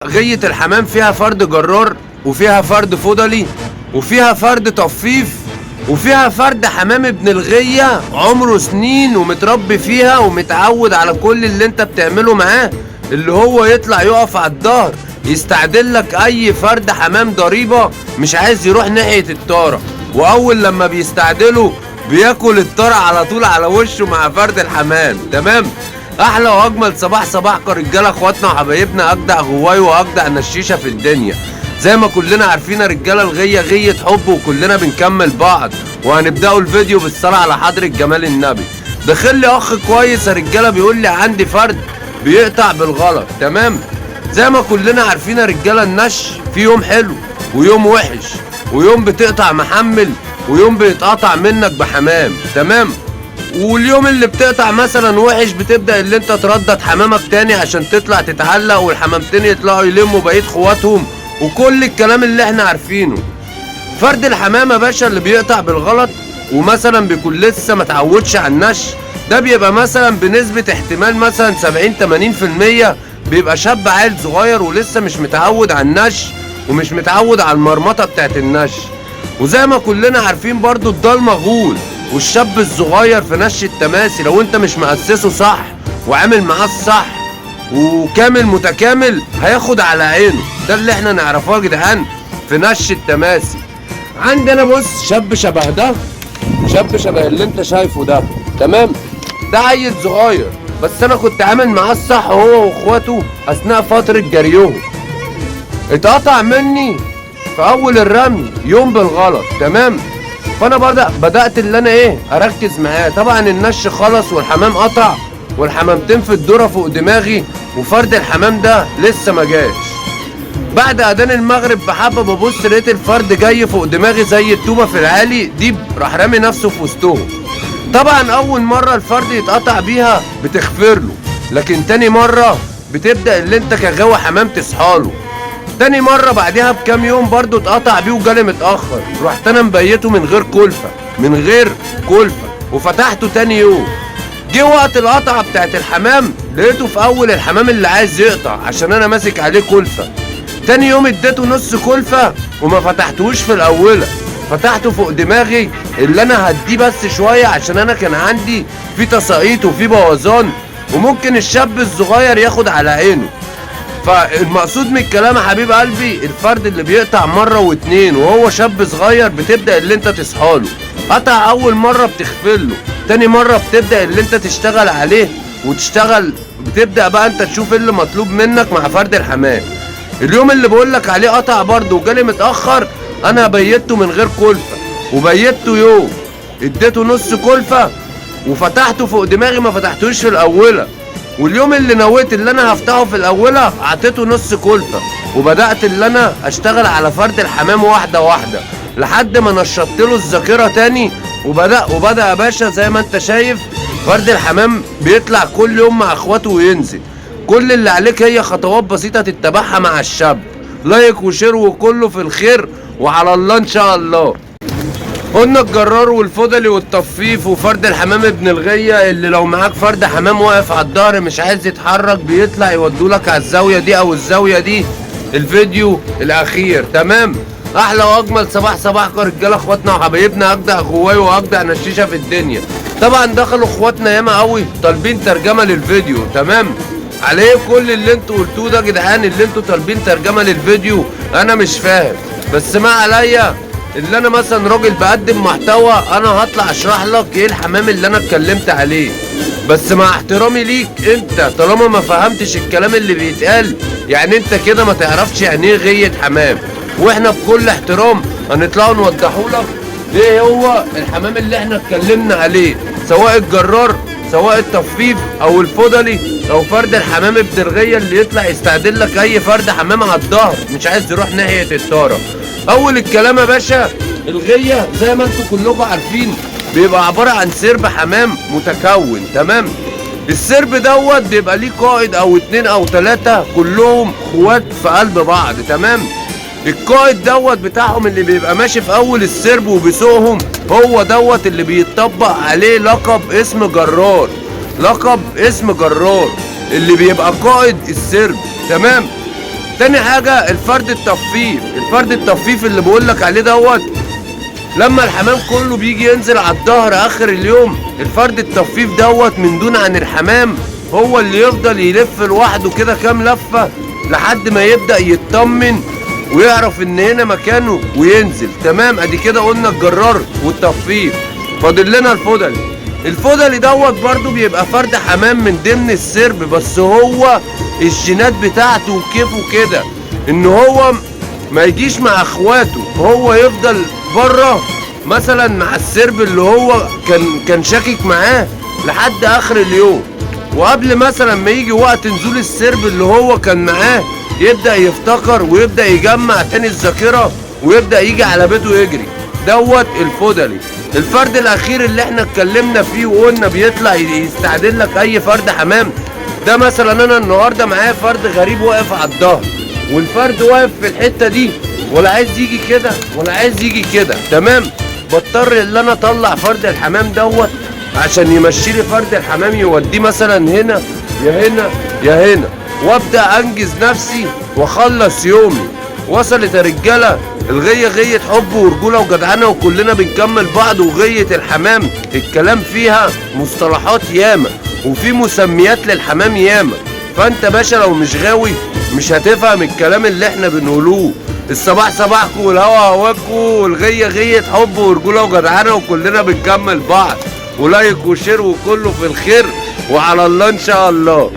غية الحمام فيها فرد جرار، وفيها فرد فضلي، وفيها فرد طفيف، وفيها فرد حمام ابن الغية عمره سنين ومتربي فيها ومتعود على كل اللي انت بتعمله معاه، اللي هو يطلع يقف على الظهر يستعدل لك اي فرد حمام ضريبة مش عايز يروح ناحية الطارة، واول لما بيستعدله بياكل الطارة على طول على وشه مع فرد الحمام. تمام؟ احلى واجمل صباح صباحكم رجاله، اخواتنا وحبايبنا، اجدع غواي واجدع نشيشه في الدنيا. زي ما كلنا عارفين يا رجاله، الغيه غيه حب وكلنا بنكمل بعض. وهنبداوا الفيديو بالصلاه على حضره جمال النبي. داخل لي اخ كويس يا رجاله بيقول لي عندي فرد بيقطع بالغلط. تمام؟ زي ما كلنا عارفين يا رجاله، النش في يوم حلو ويوم وحش، ويوم بتقطع محمل ويوم بيتقطع منك بحمام. تمام؟ واليوم اللي بتقطع مثلا وحش بتبدأ اللي انت تردد حمامك تاني عشان تطلع تتعلق، والحمامتين يطلعوا يلموا بقية خواتهم، وكل الكلام اللي احنا عارفينه. فرد الحمامة باشا اللي بيقطع بالغلط ومثلا بيكون لسه ما اتعودش على النش، ده بيبقى مثلا بنسبة احتمال مثلا 70-80% بيبقى شاب عيل صغير ولسه مش متعود على النش ومش متعود على المرمطة بتاعت النش. وزي ما كلنا عارفين برضو الضلمة غول، والشاب الصغير في نش التماسي لو انت مش مؤسسه صح وعامل معاه الصح وكامل متكامل هياخد على عينه. ده اللي احنا نعرفه يا جدعان في نش التماسي. عندنا بص شاب شبه ده، شاب شبه اللي انت شايفه ده. تمام؟ ده عيل صغير بس انا كنت عامل معاه الصح هو واخواته اثناء فترة جريهم. اتقطع مني في اول الرمي يوم بالغلط. تمام؟ فانا بدات اللي انا ايه اركز معاه. طبعا النش خلص والحمام قطع والحمامتين في الدوره فوق دماغي، وفرد الحمام ده لسه ما جاش. بعد اذان المغرب بحبه ببص لقيت الفرد جاي فوق دماغي زي الطوبه في العالي دي، راح رامي نفسه في وسطهم. طبعا اول مره الفرد يتقطع بيها بتغفر له، لكن تاني مره بتبدا اللي انت كغاوي حمام تصحاله. تاني مرة بعدها بكام يوم برضو اتقطع بيه وجالي متأخر، رحت انا مبيته من غير كلفة، من غير كلفة، وفتحته تاني يوم. جه وقت القطعة بتاعت الحمام لقيته في اول الحمام اللي عايز يقطع عشان انا ماسك عليه كلفة. تاني يوم اديته نص كلفة وما فتحتهوش في الاولة، فتحته فوق دماغي اللي انا هديه بس شوية عشان انا كان عندي في تساقيط وفي بوظان وممكن الشاب الصغير ياخد على عينه. فالمقصود من الكلام يا حبيب قلبي، الفرد اللي بيقطع مرة واتنين وهو شاب صغير بتبدأ اللي انت تصحاله. قطع اول مرة بتغفله، تاني مرة بتبدأ اللي انت تشتغل عليه وتشتغل، بتبدأ بقى انت تشوف ايه اللي مطلوب منك مع فرد الحمام. اليوم اللي بقولك عليه قطع برضه وجالي متأخر، انا بيته من غير كلفة وبيته يوم، اديته نص كلفة وفتحته فوق دماغي ما فتحتوش في الاولة. واليوم اللي نويت اللي انا هفتحه في الاولة اعطيته نص كلفة، وبدأت اللي انا اشتغل على فرد الحمام واحدة واحدة لحد ما نشطت له الذاكرة تاني. وبدأ يا باشا زي ما انت شايف فرد الحمام بيطلع كل يوم مع اخواته وينزل. كل اللي عليك هي خطوات بسيطة تتبعها مع الشاب. like و share وكله في الخير وعلى الله ان شاء الله. قلنا الجرار والفضلي والطفيف وفرد الحمام ابن الغية، اللي لو معاك فرد حمام واقف على الظهر مش عايز يتحرك بيطلع يودولك على الزاوية دي او الزاوية دي. الفيديو الاخير. تمام؟ احلى واجمل صباح صباحكم رجاله، اخواتنا وحبايبنا، اجدع غواي واجدع نشيشه في الدنيا. طبعا دخلوا اخواتنا ياما قوي طالبين ترجمه للفيديو. تمام؟ على ايه كل اللي انتوا قلتوه ده يا جدعان؟ اللي انتوا طالبين ترجمه للفيديو انا مش فاهم، بس ما عليا اللي انا مثلا راجل بقدم محتوى، انا هطلع اشرح لك ايه الحمام اللي انا اتكلمت عليه. بس مع احترامي ليك انت طالما ما فهمتش الكلام اللي بيتقال يعني انت كده ما تعرفش يعني ايه غية حمام. واحنا بكل احترام هنطلعوا نوضحوا لك ايه هو الحمام اللي احنا اتكلمنا عليه، سواء الجرار سواء الطفيف او الفضلي او فرد الحمام ابن الغية اللي يطلع يستعدل لك اي فرد حمام على الظهر مش عايز يروح ناحية الطارة. اول الكلام يا باشا، الغية زي ما انتوا كلكم عارفين بيبقى عبارة عن سرب حمام متكون. تمام؟ السرب دوت بيبقى ليه قائد او اتنين او تلاتة كلهم خوات في قلب بعض. تمام؟ القائد دوت بتاعهم اللي بيبقى ماشي في اول السرب وبيسوقهم هو دوت اللي بيتطبق عليه لقب اسم جرار، لقب اسم جرار اللي بيبقى قائد السرب. تمام؟ تاني حاجة الفرد الطفيف، الفرد الطفيف اللي بقولك عليه دوت لما الحمام كله بيجي ينزل على الظهر اخر اليوم، الفرد الطفيف دوت من دون عن الحمام هو اللي يفضل يلف لوحده كده كام لفة لحد ما يبدأ يطمن ويعرف ان هنا مكانه وينزل. تمام، ادي كده قلنا الجرار والطفيف. فاضل لنا الفضلي. الفضلي دوت برضو بيبقى فرد حمام من ضمن السرب، بس هو الجينات بتاعته وكيفه كده ان هو ما يجيش مع اخواته، هو يفضل بره مثلا مع السرب اللي هو كان شاكك معاه لحد اخر اليوم، وقبل مثلا ما يجي وقت نزول السرب اللي هو كان معاه يبدأ يفتكر ويبدأ يجمع تاني الذاكرة ويبدأ يجي على بيته يجري. دوت الفضلي. الفرد الاخير اللي احنا اتكلمنا فيه وقلنا بيطلع يستعدل لك اي فرد حمام، ده مثلا انا النهارده معايا فرد غريب واقف على الظهر، والفرد واقف في الحتة دي ولا عايز يجي كده ولا عايز يجي كده. تمام، بضطر ان انا اطلع فرد الحمام دوت عشان يمشي لي فرد الحمام، يوديه مثلا هنا يا هنا يا هنا، وابدا انجز نفسي واخلص يومي. وصلت يا رجاله؟ الغيه غيه حب ورجوله وجدعنه، وكلنا بنكمل بعض. وغيه الحمام الكلام فيها مصطلحات ياما وفي مسميات للحمام ياما، فانت باشا لو مش غاوي مش هتفهم الكلام اللي احنا بنقولوه. الصباح صباحكم والهوا هواكم، والغيه غيه حب ورجوله وجدعنه، وكلنا بنكمل بعض. و like و share وكله في الخير، وعلى الله ان شاء الله.